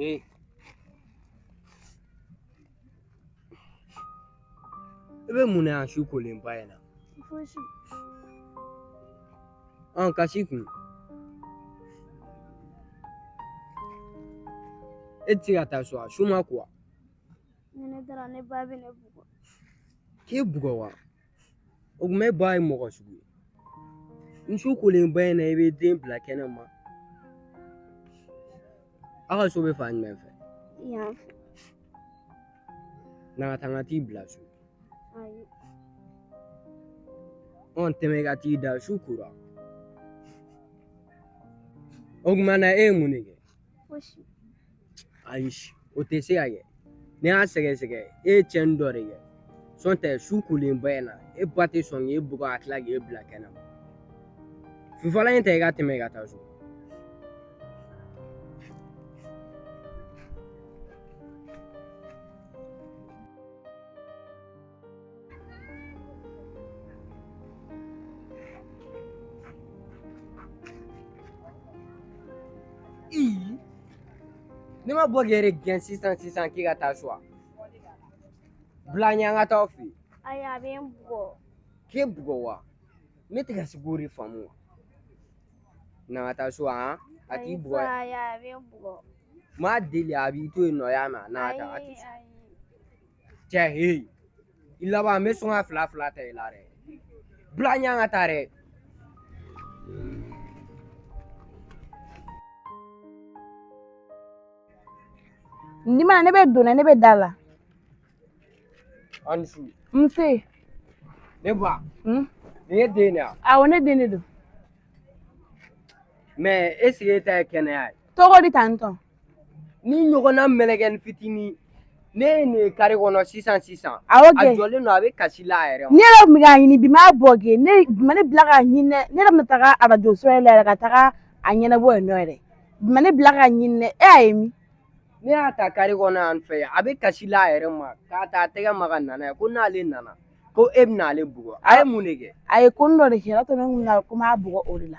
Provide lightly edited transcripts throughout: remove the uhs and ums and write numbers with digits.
Ee. I bɛ mun na yan su kolenba in na? Fosi. Ɔn kasi kun. E tɛ se ka taa so wa? Su ma ko wa? Ni ne taara ne ba bɛ ne bugɔ. K'e bugɔ wa? O tuma e ba ye mɔgɔ sugu ye. Ni su kolenba in na i bɛ den bila kɛnɛ ma. Aw ka so bɛ fan jumɛn fɛ? Yan fɛ. Na ka taa n ka t'i bila so. Ayi. Ɔn tɛmɛ ka t'i da su kora. O tuma na e ye mun de kɛ? Fosi. Ayi o tɛ se ka kɛ. Ne y'a sɛgɛsɛgɛ e ye tiɲɛni dɔ de kɛ. Sɔn tɛ su kolenba in na e ba tɛ sɔn k'e bugɔ ka tila k'e bila kɛnɛ ma. Fifalan in ta i ka tɛmɛ i ka taa so. Ne ma bɔ k'e yɛrɛ gɛn sisan sisan k'i ka taa so wa? Bila ɲɛ an ka taa aw fɛ yen. Ayi a bɛ n bugɔ. K'e bugɔ wa? Ne tɛ ka se k'o de faamu wa? Na ka taa so han? A t'i bugɔ. Ayi a bɛ n bugɔ. N b'a deli a b'i to yen nɔ y'a mɛn na ka taa a tɛ Ayi ayi. Cɛ he i laban n bɛ sɔn ka fila fila ta i la dɛ. Bila ɲɛ an ka taa dɛ. Ni ma ne bɛ don ne bɛ da la. A ni su. Nse. Ne ba. Nin ye den de ye wa? Awɔ ne den de don. Mais est ce que e ta ye kɛnɛya ye? Tɔgɔ di tantɔ. Ni ɲɔgɔnna mɛlɛkɛnin fitinin ne ye nin ye kare kɔnɔ sisan sisan. Awɔ A kɛ. jɔlen don a bɛ kasi la a yɛrɛ ma. Ne yɛrɛ tun bɛ k'a ɲini bi m'a bɔ kɛ ne bi ma ne bila k'a ɲini dɛ ne yɛrɛ bɛna taga arajo so yɛrɛ la yɛrɛ ka taga a ɲɛnabɔ yen nɔ yɛrɛ bi ma ne bila k'a ɲini dɛ e y'a ye min? Ne y'a ta kare kɔnɔ yan fɛ a bɛ kasi la a yɛrɛ ma k'a ta a tɛgɛ ma ka na n'a ye ko n'ale nana ko e bɛna ale bugɔ a ye mun de kɛ? A ye ko dɔ de kɛ o to ne kun na ko n b'a bugɔ o de la.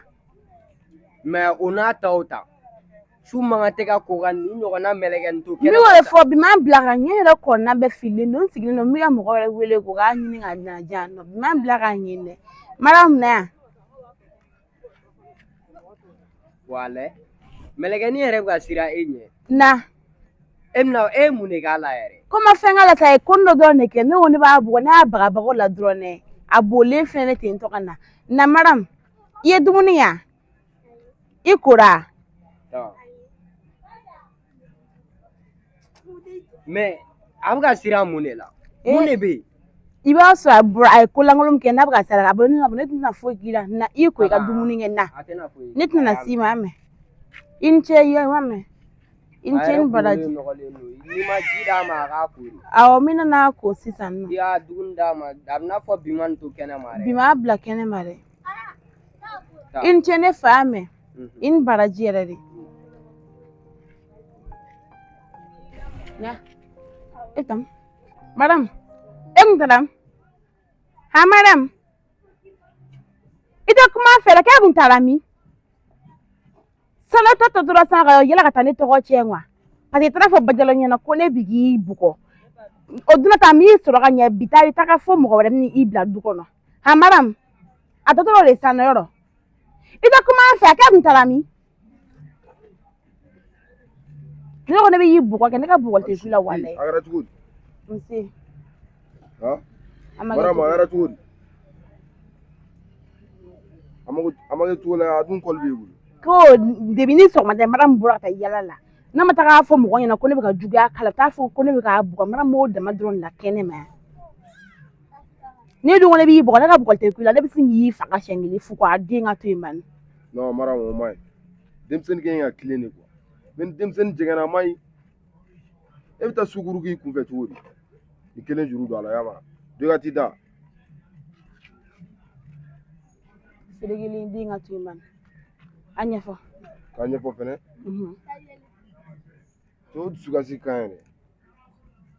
Mais o n'a ta o ta su man kan tɛ ka ko ka nin ɲɔgɔnna mɛlɛkɛnin to N bɛ k'o de fɔ bi m'a bila ka ɲɛ yɛrɛ kɔnɔna bɛɛ fililen don n sigilen don n bɛ ka mɔgɔ wɛrɛ wele k'o k'a ɲini ka na di yan nɔ bi m'a bila k'a ɲini dɛ Mariam na yan. Walayi mɛlɛkɛnin yɛrɛ bɛ ka siran e ɲɛ. Na. E bɛna e ye mun de k'a la yɛrɛ? Ko n ma fɛn k'a la sa a ye ko dɔ dɔrɔn de kɛ ne ko ne b'a bugɔ ne y'a bagabaga o la dɔrɔn dɛ a bolilen filɛ ne ten tɔ ka na na Mariam i ye dumuni yan i kora. Mais a bɛ ka siran mun de la? Mun de bɛ yen? I b'a sɔrɔ a bɔra a ye ko lankolon min kɛ n'a bɛ ka siran a bolo ne ne tɛna foyi k'i la na i ko i ka dumuni kɛ na ne tɛna s'i ma mɛn i ni ce i y'a mɛn i ni ce ni baraji. N'i ma ji d'a ma a k'a ko. Awɔ n bɛna n'a ko sisan nɔ. I y'a dumuni d'a ma a bɛ n'a fɔ bi ma nin to kɛnɛ ma dɛ. Bi m'a bila kɛnɛ ma dɛ. I ni ce ne fa y'a mɛn i ni baraji yɛrɛ de. Ya. E tam. Madame, e kun taara ha madame i tɛ kuma a fɛ dɛ k'e kun taara min sanu tɔ tɔ tora sisan ka yɛlɛ ka taa ne tɔgɔ tiɲɛ wa parce que i taara fɔ bajalo ɲɛna ko ne bi k'i bugɔ o dun ta m'i sɔrɔ ka ɲɛ bi taa i taga fo mɔgɔ wɛrɛ bɛ i bila du kɔnɔ ha madame a tɔ tora o de sisan nɔ yɔrɔ i tɛ kuma a fɛ k'e kun taara min ne ko ne bɛ y'i bugɔ kɛ ne ka bugɔli tɛ k'i la walayi. A kɛra cogo di? Nse. Han? A ma kɛ Mariam a cogo kɛra cogo di? A ma a ma kɛ cogo la a dun kɔli b'e bolo. Ko depi ni sɔgɔmada Mariam bɔra ka taa yala la n'a ma taga fɔ mɔgɔ ɲɛna ko ne bɛ ka juguya k'a la taa fɔ ko ne bɛ k'a bugɔ Mariam b'o dama dɔrɔn de la kɛnɛ ma yan. Ne dun ko ne b'i bugɔ ne ka bugɔli tɛ k'i la ne bɛ sin k'i faga siɲɛ kelen fu ko a den ka to yen bani. Non Mariam o ma ɲi. Denmisɛnnin ka ɲi ka tilen de quoi. Mais ni denmisɛnnin jɛngɛnna a ma ɲi. E bɛ taa sukuru k'i kunfɛ cogo di? Ni kelen juru don a la y'a mɛn. Don i ka t'i da. Sere kelen den ka to yen bani. A ɲɛfɔ. K'a ɲɛfɔ fɛnɛ. To dusukasi ka ɲi dɛ.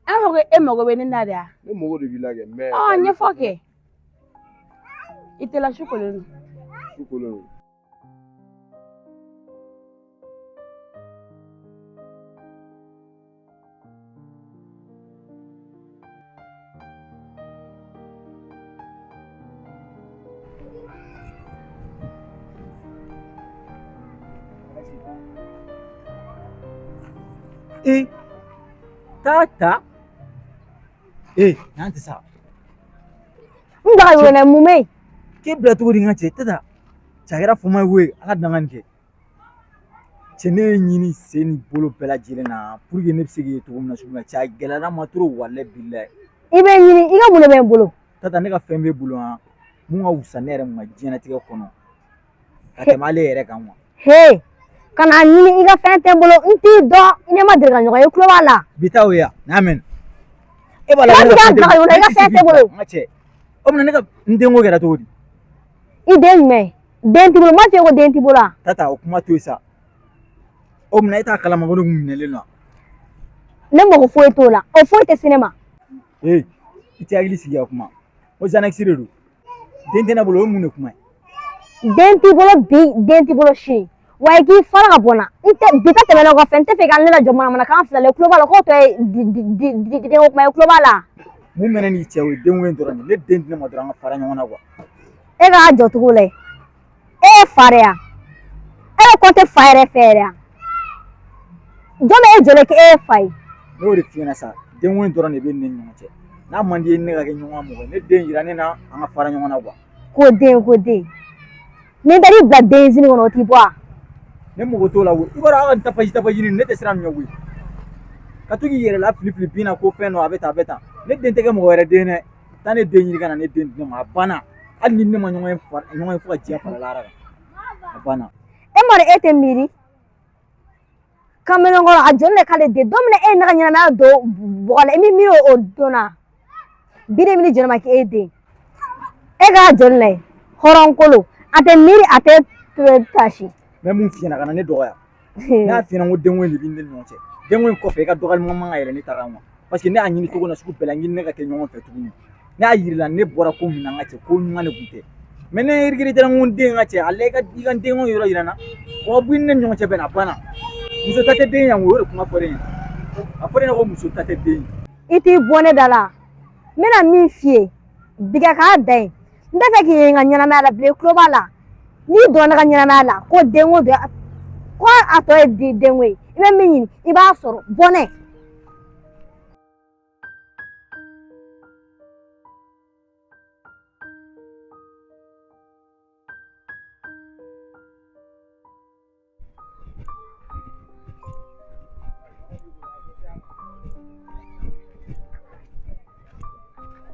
An b'a fɔ ko e mago bɛ ne na de wa? Ne mago de b'i la kɛ mais. Ɔ ɲɛfɔ kɛ. I tɛ la su kolen don. Su kolen don. E taa ta ee n'an tɛ sa. N daga wele mun bɛ yen? K'e bila cogo di n ka cɛ tata cɛ a kɛra fama ye koyi ala dan ka nin kɛ cɛ ne ye ɲini sen ni bolo bɛɛ lajɛlen na pour que ne bɛ se k'i ye cogo min na sugu la cɛ a gɛlɛyara n ma trop walayi bilayi. I bɛ ɲini i ka mun de bɛ n bolo? Tata ne ka fɛn b'e bolo han mun ka wusa ne yɛrɛ ma diɲɛlatigɛ kɔnɔ ka tɛmɛ ale yɛrɛ kan wa. He kana ɲini i ka fɛn tɛ n bolo n t'i dɔn i ne ma deli ka ɲɔgɔn ye i tulo b'a la. Bi taa o ye yan n'a mɛn e b'a la ne ka i ka fɛn tɛ bolo. N ka cɛ o tuma ne ka n denko kɛra cogo di? I den jumɛn? Den t'i bolo n m'a f'i ye ko den t'i bolo wa? Tata o kuma to yen sa o tuma e t'a kalama ko ne kun minɛlen don wa? Ne mago foyi t'o la o foyi tɛ se ne ma. Ee i tɛ hakili sigi ka kuma ko Xanax de don den tɛ ne bolo o ye mun de kuma ye? Den t'i bolo bi den t'i bolo sini wa i k'i fara ka bɔ n na n tɛ bi ta tɛmɛnen kɔfɛ n tɛ fɛ ka ne lajɔ manamanakan fila la i tulo b'a la k'o tɔ ye denko kuma ye i tulo b'a la. Mun bɛ ne n'i cɛ o ye denko in dɔrɔn de ye ne den di ne ma dɔrɔn an ka fara ɲɔgɔn na quoi. E k'a jɔcogo lajɛ e ye fa de ya e bɛ kɔnte fa yɛrɛ fɛ yɛrɛ ya jɔn bɛ e jɔlen k'e ye fa ye. Ne y'o de f'i ɲɛna sa denko in dɔrɔn de bɛ ne ni ɲɔgɔn cɛ n'a man di ye ne ka kɛ ɲɔgɔn mɔgɔ ye ne den yira ne na an ka fara ɲɔgɔn na quoi. Ko den ko den ni n taar'i bila den kɔnɔ o t'i bɔ wa. Ne mago t'o la koyi i b'a dɔn aw ka nin tapaji tapaji nin ne tɛ siran nin ɲɛ koyi ka to k'i yɛrɛ lafili fili bin na ko fɛn dɔ a bɛ tan a bɛ tan ne den tɛ kɛ mɔgɔ wɛrɛ den dɛ taa ne den ɲini ka na ne den di ne ma a banna hali ni ne ma ɲɔgɔn ye ɲɔgɔn ye fo ka diɲɛ fara lahara kan a banna. E m'a dɔn e tɛ miiri kamalenkɔrɔ a jɔlen de k'ale den don min na e ye ne ka ɲɛnamaya don bɔgɔ la i m'i miiri o don na bi de bɛ jɔn ma k'e den e k'a jɔlen lajɛ hɔrɔnkolo a tɛ miiri a tɛ tasi. N bɛ mun f'i ɲɛna kana ne dɔgɔya ne y'a f'i ɲɛna ko denko in de b'i ni ne ni ɲɔgɔn cɛ denko in kɔfɛ i ka dɔgɔyali man kan ka yɛlɛ ne ta kan quoi parce que ne y'a ɲini cogo na sugu bɛɛ la n ne ka kɛ ɲɔgɔn fɛ tuguni ne y'a yir'i la ne bɔra ko min na n ka cɛ ko ɲuman de tun tɛ mais ne regretté n ko n den ka cɛ ale i ka n denko yɔrɔ yira n na o ka bɔ i ni ne ni ɲɔgɔn cɛ bɛn a banna muso ta tɛ den yan o de kuma fɔra e ɲɛna a fɔra e ɲɛna ko muso ta tɛ den ye. I t'i bɔ ne da la n bɛna min f'i ye bi ka k'a dan ye n t'a fɛ k'i ye n ka ɲɛnamaya la bilen i tulo b'a la n'i donna ne ka ɲɛnamaya la ko denko don ko a tɔ ye denko ye i bɛ min ɲini i b'a sɔrɔ bɔnɛ.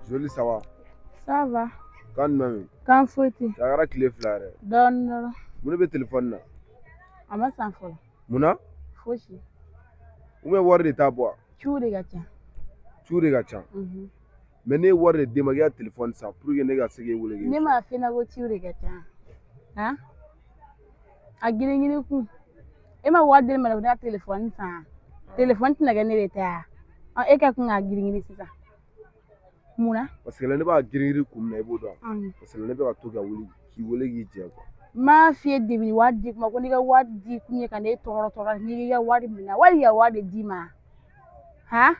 Joli ça va? Ça va. Kan jumɛn bɛ yen? Kan foyi tɛ. A kɛra tile fila yɛrɛ. Dɔɔnin dɔrɔn. Mun de bɛ telefɔni na? A ma san fɔlɔ. Mun na? Fosi. Ou bien wari de t'a bɔ wa? Ciw de ka ca. Ciw de ka ca. Mais ne ye wari de d'e ma k'i ka telefɔni san pour que ne ka se k'e wele. Ne m'a f'i ɲɛna ko ciw de ka ca. Han? A girin girin kun. E ma wari di ne ma ne ka telefɔni san. Telefɔni tɛna kɛ ne de ta ye. E ka kun k'a girin girin sisan. Mun na? Parce que ne b'a girin girin kun min na i b'o dɔn. Parce que ne bɛ ka to ka wuli k'i wele k'i jɛ quoi. N m'a f'i ye depuis wari di kuma ko n'i ka wari di kun ye ka ne tɔɔrɔ tɔɔrɔ n'i y'i ka wari minɛ wali ka wari de d'i ma. Han?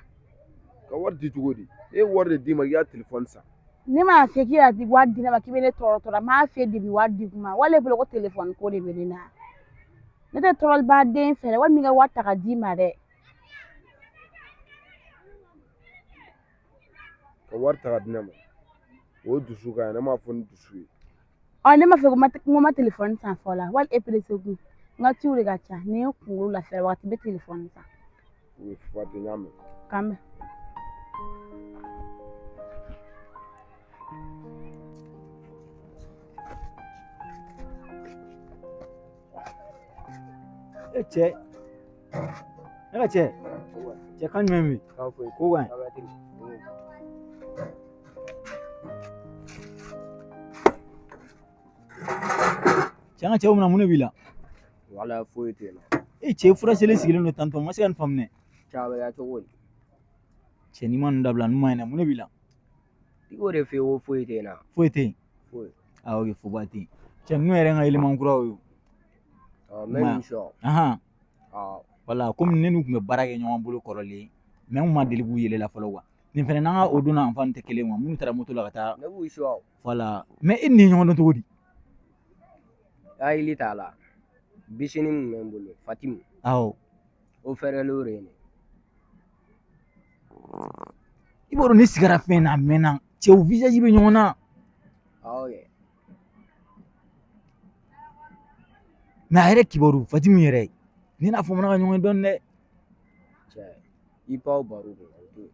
Ka wari di cogo di? E ye wari de d'i ma k'i ka telefɔni san. Ne m'a f'i ye k'i ka wari di ne ma k'i bɛ ne tɔɔrɔ tɔɔrɔ n m'a f'i ye depuis wari di kuma wali e bolo ko telefɔni ko de bɛ ne na. Ne tɛ tɔɔrɔliba den fɛ dɛ wali min ka wari ta ka d'i ma dɛ. Ka wari ta ka di ne ma o ye dusu kan ye ne m'a fɔ ni dusu ye. Ɔ ne m'a fɔ ko n ma telefɔni san fɔlɔ wali e perese kun n ka ciw de ka ca ni n ye kunkolo lafiya wagati n bɛ telefɔni san. O ye waati n y'a mɛn. K'an bɛn. E cɛ ne ka cɛ cɛ kan jumɛn bɛ yen? Ko ka ɲi. Cɛ an ka cɛw mina mun de b'i la? Wala foyi tɛ n na. E cɛ furaselen sigilen don tantɔ n ma se ka nin faamu dɛ. Cɛ a bɛ kɛ cogo di? Cɛ n'i ma ninnu dabila ninnu ma ɲi dɛ mun de b'i la? I k'o de f'i ye ko foyi tɛ n na. Foyi tɛ yen. Foyi. Ah ok foba tɛ yen. Cɛ ninnu yɛrɛ n ka élément kuraw ye. N bɛ nin sɔrɔ. Ahan. Wala komi ne n'u tun bɛ baara kɛ ɲɔgɔn bolo kɔrɔlen mais n kun ma deli k'u yɛlɛ la fɔlɔ quoi. Nin fɛnɛ n'an ka o donna an fan tɛ kelen quoi minnu taara moto la ka taa. Ne b'u sɔrɔ. Voilà mais e ni ɲɔgɔn dɔn cogo di? Hakili t'a la. Bisini min bɛ n bolo Fatimu. Awɔ. O fɛrɛlen de ye nin. I b'a dɔn ne sigara fɛn na a mɛnna cɛw visage bɛ ɲɔgɔn na. Awɔ kɛ. Mais a yɛrɛ kibaru Fatimu yɛrɛ ne n'a famana ka ɲɔgɔn ye dɔɔni dɛ. Cɛ i baw baro kun o to yen.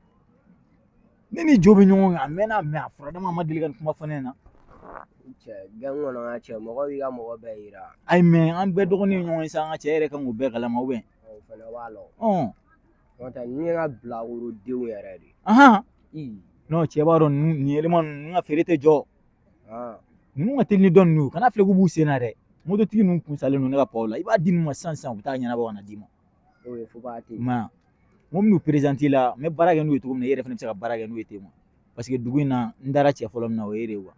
Ne ni jo bɛ ɲɔgɔn kan a mɛnna mais a furadama ma deli ka nin kuma fɔ ne ɲɛna. Cɛ gang kɔnɔ ka cɛ mɔgɔ b'i ka mɔgɔ bɛɛ yira. Ayi mais an bɛɛ dɔgɔnin ye ɲɔgɔn ye sa an ka cɛ yɛrɛ kan k'o bɛɛ kalama ou bien. O fana b'a la o. Ɔn. N'o tɛ ninnu ye n ka bilakorodenw yɛrɛ de ye. Ahan. I. Non cɛ b'a dɔn ninnu nin élément ninnu ka feere tɛ jɔ. Han. Ninnu ka teli ni dɔ ninnu ye kana filɛ k'u b'u sen na dɛ. Mototigi ninnu kun salen don ne ka paw la i b'a di ninnu ma sisan sisan u bɛ taa ɲɛnabɔ ka na d'i ma. O ye fo b'a tɛ. I m'a ye n ko n bɛn'u présenter la n bɛ baara kɛ n'u ye cogo min na i yɛrɛ fana bɛ se ka baara kɛ n'u ye ten quoi. Parce que dugu in na n dara cɛ fɔlɔ min na o ye e de ye quoi.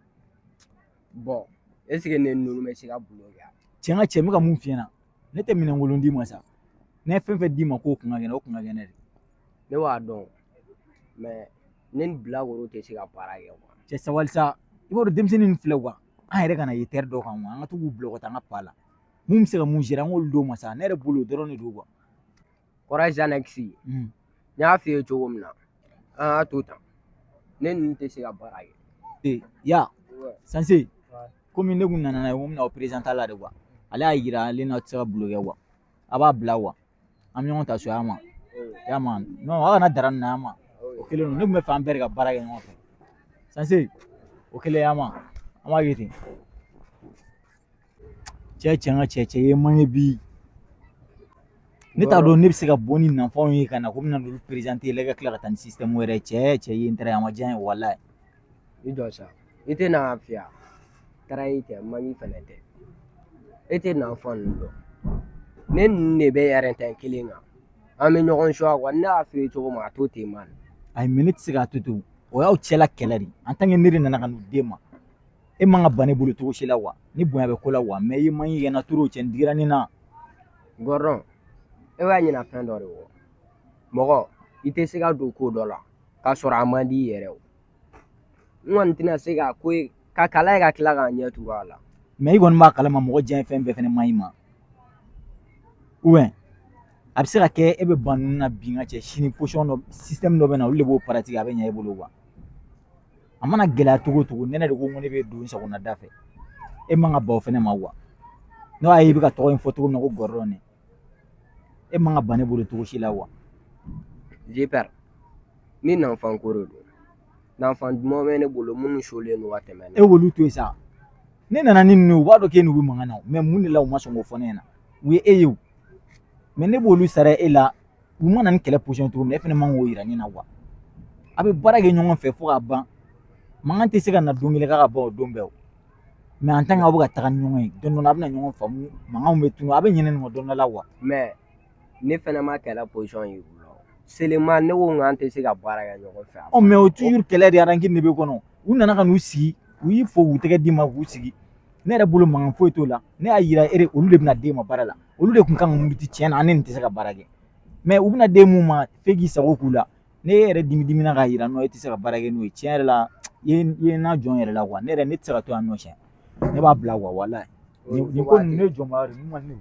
Bon est ce que ne ninnu bɛ se ka boulot kɛ? Cɛ n ka cɛ n bɛ ka mun f'i ɲɛna ne tɛ minɛnkolon d'i ma sa. Ne ye fɛn fɛn d'i ma k'o kun ka gɛlɛn o kun ka gɛlɛn de. Ne b'a dɔn mais ne ni bilakoro tɛ se ka baara kɛ quoi. Cɛ sabali sa i b'a dɔn denmisɛnnin ninnu filɛ quoi an yɛrɛ kana ye teri dɔ kan quoi an ka to k'u bila ka taa an ka pa la mun bɛ se ka mun gérer an k'olu d'o ma sa ne yɛrɛ bolo o dɔrɔn de don quoi. Kɔrɔ Zanɛkisi n y'a f'i ye cogo min na an y'a to tan ne ninnu tɛ se ka baara kɛ. Ee ya Sanse komi ne kun nana n'a ye ko n bɛna aw présenter a la de quoi ale y'a yira ale n'aw tɛ se ka boulot kɛ quoi a b'a bila quoi an bɛ ɲɔgɔn ta so ya ma ya ma non aw kana dara nin na ya ma o kelen don ne tun bɛ fɛ an bɛɛ de ka baara kɛ ɲɔgɔn fɛ Sanse o kelen ya ma an b'a kɛ ten cɛ cɛ n ka cɛ cɛ i ye man ye bi ne t'a dɔn ne bɛ se ka bɔ ni nafanw ye ka na ko n bɛna olu présenter la ka tila ka taa ni système wɛrɛ ye cɛ cɛ i ye n tɛrɛ a ma diya n ye walayi. I jɔ sa i tɛ na lafiya tarayi tɛ manki fɛnɛ tɛ e tɛ nafa ninnu dɔn ne ninnu de bɛ yɛrɛntɛn kelen kan an bɛ ɲɔgɔn suwa quoi ne y'a f'i ye cogo min a to ten man. Ayi mais ne tɛ se k'a to ten o y'aw cɛla kɛlɛ de ye en tant que ne de nana ka n'u d'e ma e man ka ban ne bolo cogo si la wa ni bonya bɛ ko la wa mais i ye manki kɛ n na trop cɛ nin digira ne na. Gordon e b'a ɲina fɛn dɔ de kɔ mɔgɔ i tɛ se ka don ko dɔ la k'a sɔrɔ a man di i yɛrɛ o n kɔni tɛna se ka ko ye ka kala ye ka tila k'a ɲɛ tugu a la. Mais i kɔni b'a kalama mɔgɔ diya ye fɛn bɛɛ fɛnɛ man ɲi ma ou bien a bɛ se ka kɛ e bɛ ban ninnu na bi n ka cɛ sini position dɔ système dɔ bɛ na olu de b'o pratiquer a bɛ ɲɛ e bolo quoi a mana gɛlɛya cogo o cogo nɛnɛ de ko ko ne bɛ don n sagona da fɛ e man ka ban o fɛnɛ ma quoi n'o y'a ye i bɛ ka tɔgɔ in fɔ cogo min na ko Gordon ne e man ka ban ne bolo cogo si la quoi. Jipɛr ni nanfan ko de don nanfan duman bɛ ne bolo minnu solen don ka tɛmɛ e k'olu to yen sa ne nana ni ninnu ye u b'a dɔn k'e n'u bɛ mankan na mais mun de la u ma sɔn k'o fɔ ne ɲɛna u ye e ye o mais ne b'olu sara e la u ma na ni kɛlɛ position cogo min na e fana man k'o yira ne na quoi a bɛ baara kɛ ɲɔgɔn fɛ fo k'a ban mankan tɛ se ka na don kelen k'a ka ban o don bɛɛ o mais en tant que aw bɛ ka taga ni ɲɔgɔn ye don dɔ la a bɛna ɲɔgɔn faamu mankanw bɛ tunu a bɛ ɲinɛ nin kɔ don dɔ la quoi. Mais ne fɛnɛ ma kɛlɛ position yir'u la seulement ne ko k'an tɛ se ka baara kɛ ɲɔgɔn fɛ. Ɔ mais o toujours kɛlɛ de rancune de bɛ kɔnɔ u nana ka n'u sigi u y'i fo k'u tɛgɛ d'i ma k'u sigi ne yɛrɛ bolo mankan foyi t'o la ne y'a yira e de olu de bɛna d'e ma baara la olu de tun kan ka muruti tiɲɛ na an ne nin tɛ se ka baara kɛ mais u bɛna den mun ma f'e k'i sago k'u la ne yɛrɛ dimi dimina k'a yira nɔ e tɛ se ka baara kɛ n'o ye tiɲɛ yɛrɛ la i ye n na jɔn yɛrɛ la quoi ne yɛrɛ ne tɛ se ka to yan nɔ siɲɛ ne b'a bila quoi walayi nin ko ninnu ne ye jɔnmaya de ye ninnu man di ne ye.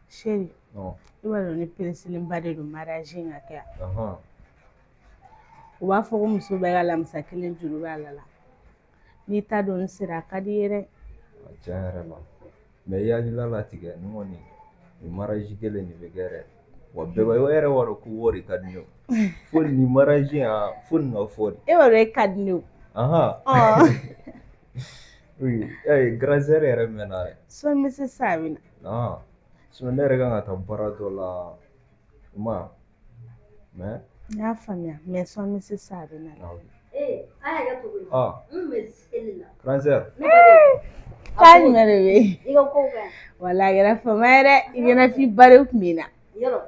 Chéri, i b'a dɔn ne pereselenba de don mariage in ka kɛ yan. U b'a fɔ ko muso bɛɛ ka lamisa kelen juru bɛ a la. N'i ta don sera a ka di i ye dɛ. Tiɲɛ yɛrɛ la mais i hakilila latigɛ nin kɔni nin mariage kelen nin bɛ kɛ dɛ wa bɛɛ b'a e yɛrɛ b'a dɔn ko wari ka di ne ye fo nin mariage in fo nin ka fɔ de. E b'a dɔn e ka di ne ye o. Oui, eh, grand sœur yɛrɛ mɛnna dɛ. Sɔɔni bɛ se sisan a bɛ na. Sinon ne yɛrɛ kan ka taa baara dɔ la i ma ye mais. N y'a faamuya mais sɔɔni bɛ se sisan a bɛ na. Ee, a y'a kɛ cogo di? N bɛ seli la. Grand sœur. K'a jumɛn de bɛ yen? I ka kow ka ɲi. Wala a kɛra fama ye dɛ. I bɛna fi ba de tun bɛ na. Yɔrɔ.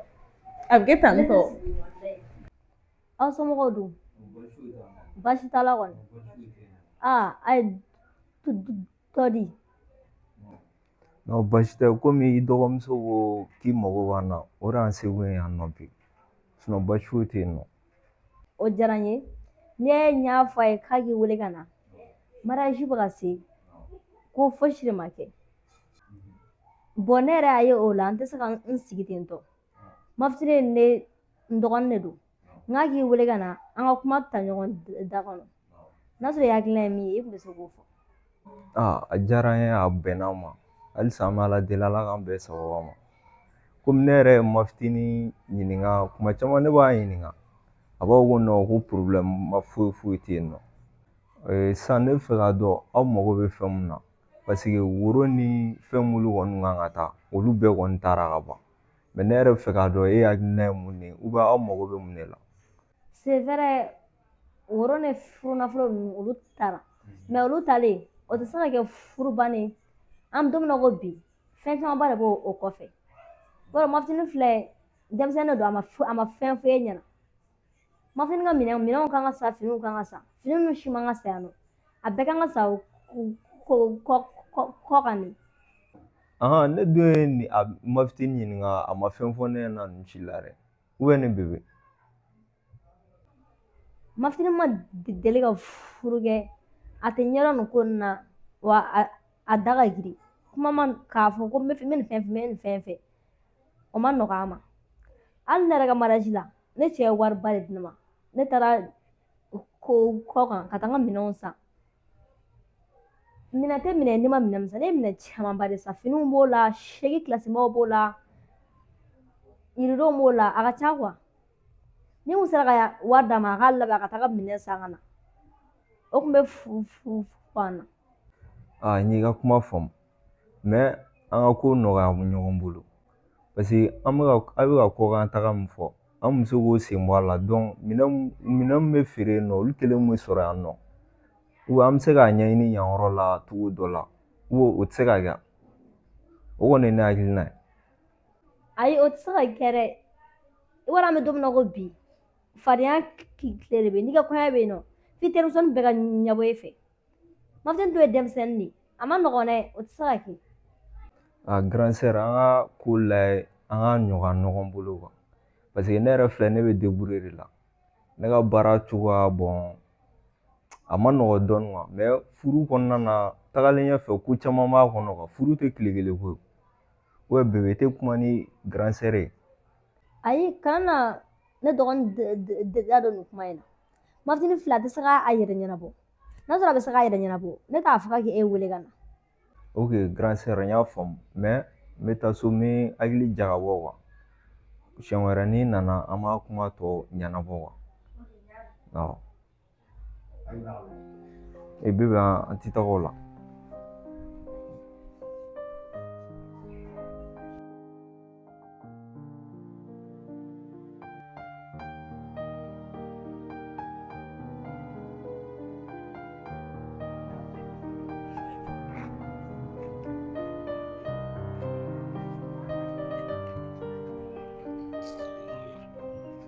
A bɛ kɛ tan tɔ. Aw somɔgɔw dun? Baasi t'a la kɔni. Aa a ye dɔ di. Non baasi tɛ komi i dɔgɔmuso ko k'i mago b'an na o de y'an seko ye yan nɔ bi sinon baasi foyi tɛ yen nɔ. O diyara n ye. Ne y'a fɔ a ye k'a k'i wele ka na. Mariage bɛ ka se. Ko fosi de ma kɛ. Bon ne yɛrɛ y'a ye o la n tɛ se ka n sigi ten tɔ. Mafitini ye ne n dɔgɔnin de don. N k'a k'i wele ka na an ka kuma ta ɲɔgɔn da kɔnɔ. N'a sɔrɔ i hakilina ye min ye, i tun bɛ se k'o fɔ. Aa, a diyara n ye, a bɛnna n ma. Halisa an bɛ Ala deli, Ala k'an bɛn sababa ma. Komi ne yɛrɛ ye Mafitini ɲininka, kuma caman ne b'a ɲininka. A b'a fɔ ko non, ko problème ma foyi foyi tɛ yen nɔ. Sisan ne bɛ fɛ k'a dɔn aw mago bɛ fɛn mun na. Parce que woro ni fɛn minnu kɔni kan ka taa, olu bɛɛ kɔni taara ka ban. Mais ne yɛrɛ bɛ fɛ k'a dɔn e hakilina ye mun de ye, ou bien aw mago bɛ mun de la. C'est vrai, woro ni furunafolo ninnu olu taara. Mais olu talen, o tɛ se ka kɛ furu bannen. An bɛ don min na ko bi, fɛn camanba de b'o o kɔfɛ. Yɔrɔ Mafitini filɛ, denmisɛnnin de don, a ma fɛn f'e ɲɛna. Mafitini ka minɛnw kan ka san, finiw kan ka san. Fini ninnu si man ka san yan nɔ. A bɛɛ kan ka san kɔ kan de. Ahan, ne dun ye nin a Mafitini ɲininka, a ma fɛn fɔ ne ɲɛna ninnu si la dɛ. Ou bien ne bébé. Mafitini ma deli ka furu kɛ, a tɛ ɲɛdɔn nin ko nin na, wa a da ka girin. Kuma ma k'a fɔ ko n bɛ nin fɛn fɛ, n bɛ nin fɛn fɛ, o ma nɔgɔ a ma. Hali ne yɛrɛ ka mariage la, ne cɛ ye wariba de di ne ma. Ne taara ko kɔ kan ka taa n ka minɛnw san. Minɛn tɛ minɛ, ne ma minɛn min san, ne ye minɛn camanba de san. Finiw b'o la, segi kilasimaw b'o la, yiridenw b'o la, a ka ca quoi. Ni kun sera ka wari d'a ma, a k'a labɛn a ka taa ka minɛn san ka na, o tun bɛ fu fu an na. Aa, n y'i ka kuma faamu, mais an ka ko nɔgɔya ɲɔgɔn bolo. Parce que an bɛ ka, a bɛ ka kɔkan taga min fɔ, an muso k'o sen bɔ a la. Donc minɛn min bɛ feere yen nɔ, olu kelen bɛ sɔrɔ yan nɔ. Ou an bɛ se k'a ɲɛɲini yan yɔrɔ la cogo dɔ la, ou o tɛ se ka kɛ. O kɔni ye ne hakilina ye. Ayi, o tɛ se ka kɛ dɛ. I b'a dɔn an bɛ don min na ko bi, fadenya tile de bɛ yen. N'i ka kɔɲɔ bɛ yen nɔ, f'i terimusonin bɛɛ ka ɲɛbɔ e fɛ. Mafitini dun ye denmisɛnnin de ye, a ma nɔgɔn dɛ, o tɛ se ka kɛ. A grande sœur, an ka ko lajɛ, an ka ɲɔgɔn ɲɔgɔn bolo quoi. Parce que ne yɛrɛ filɛ, ne bɛ débrouiller de la. Ne ka baara cogoya, bon, a ma nɔgɔ dɔɔnin quoi. Mais furu kɔnɔna na, tagalen ɲɛfɛ, ko caman b'a kɔnɔ quoi. Furu tɛ tile kelen ko ye. Ou bien bébé tɛ kuma ni grande sœur ye. Ayi, kana na ne dɔgɔnin da don nin kuma in na. Mafitini filɛ, a tɛ se k'a yɛrɛ ɲɛnabɔ. N'a sɔrɔ a bɛ se k'a yɛrɛ ɲɛnabɔ, ne t'a fɔ k'a k'e wele ka na. Ok, grande sœur, n y'a faamu. Mais n bɛ taa so, n bɛ hakili jagabɔ quoi. Siɲɛ wɛrɛ n'i nana, an b'a kuma tɔ ɲɛnabɔ quoi. Awɔ. E bébé, an ti taga o la.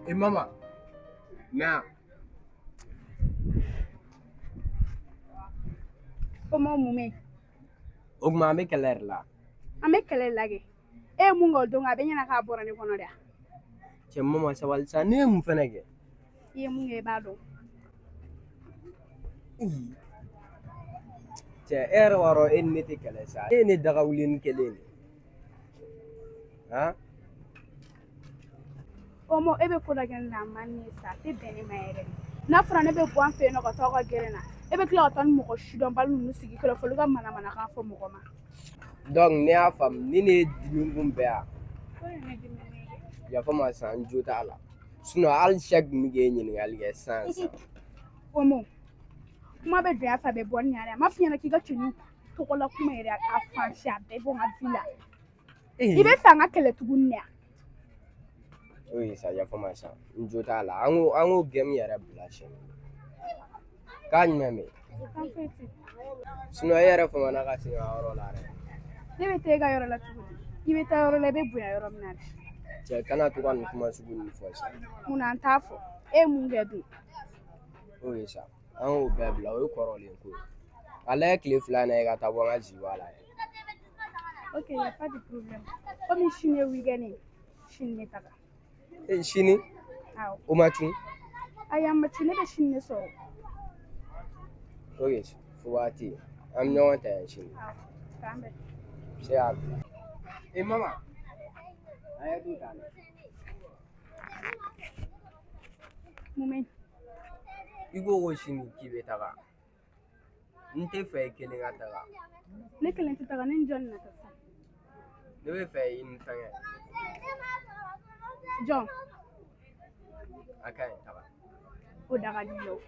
E mama, na. O ma mun mɛn? O tuma an bɛ kɛlɛ de la. An bɛ kɛlɛ la kɛ. E ye mun kɛ o don, a bɛ ɲɛna k'a bɔra ne kɔnɔ de. Cɛ mama, sabali sa, ne ye mun fɛnɛ kɛ? I ye mun kɛ, i b'a dɔn. Cɛ, e yɛrɛ b'a dɔn e ni ne tɛ kɛlɛ sa. E ye ne daga wuli ni kelen de. Han? O ma, e bɛ ko dɔ kɛ ne la, a man di ne ye sa, a tɛ bɛn ne ma yɛrɛ. N'a fɔra ne bɛ bɔ an fɛ yen nɔ ka taa aw ka gɛrɛn na, e bɛ tila ka taa ni mɔgɔ sidɔnbali ninnu sigi kɛrɛfɛ, olu ka manamanakan fɔ mɔgɔ ma. Donc ne y'a faamu, ni ne ye dimi kun bɛɛ yan. O ye ne dimi ye. Yafa ma sa, n jo t'a la. Sinon hali Sɛki tun bɛ k'e ɲininkali kɛ sisan sisan. O ma, kuma bɛ don yan fɛ, a bɛ bɔ nin yan dɛ. A ma f'i ɲɛna k'i ka cɛnin tɔgɔla kuma yɛrɛ, a fan si a bɛɛ bɔ n ka vie la. I bɛ fɛ an ka kɛlɛ tuguni de wa? O sa, yafa ma sa, n jo t'a la. An k'o game yɛrɛ bila siɲɛ. K'a ɲuman bɛ. Kan foyi tɛ. Sinon e yɛrɛ famana ka segin a yɔrɔ la dɛ. Ne bɛ taa e ka yɔrɔ la cogo di? I bɛ taa yɔrɔ la, i bɛ bonya yɔrɔ min na de. Cɛ, kana to ka nin kuma sugu ninnu fɔ sa. Munna an t'a fɔ? E ye mun kɛ dun? O ye sa, an k'o bɛɛ bila, o ye kɔrɔlen ko ye. A lajɛ tile 2 in na, i ka taa bɔ n ka ziwa la yɛrɛ. Ok, y a pas de problème. Komi sini ye week-end ye, sini ne taga. E, sini? Awɔ. O ma cun? Ayi, a ma cun, ne bɛ sini de sɔrɔ. Ok, fo waati. An bɛ ɲɔgɔn ta yan sini. K'an bɛn. Se y'a bila. E mama. A y'a dun tan. Mun bɛ yen? I ko ko sini k'i bɛ taga. N tɛ fɛ i kelen ka taga. Ne kelen tɛ taga, ne ni jɔn de na taa sisan? Ne bɛ fɛ i ni fɛngɛ. Jɔn? A ka ɲi taga. O da ka di o.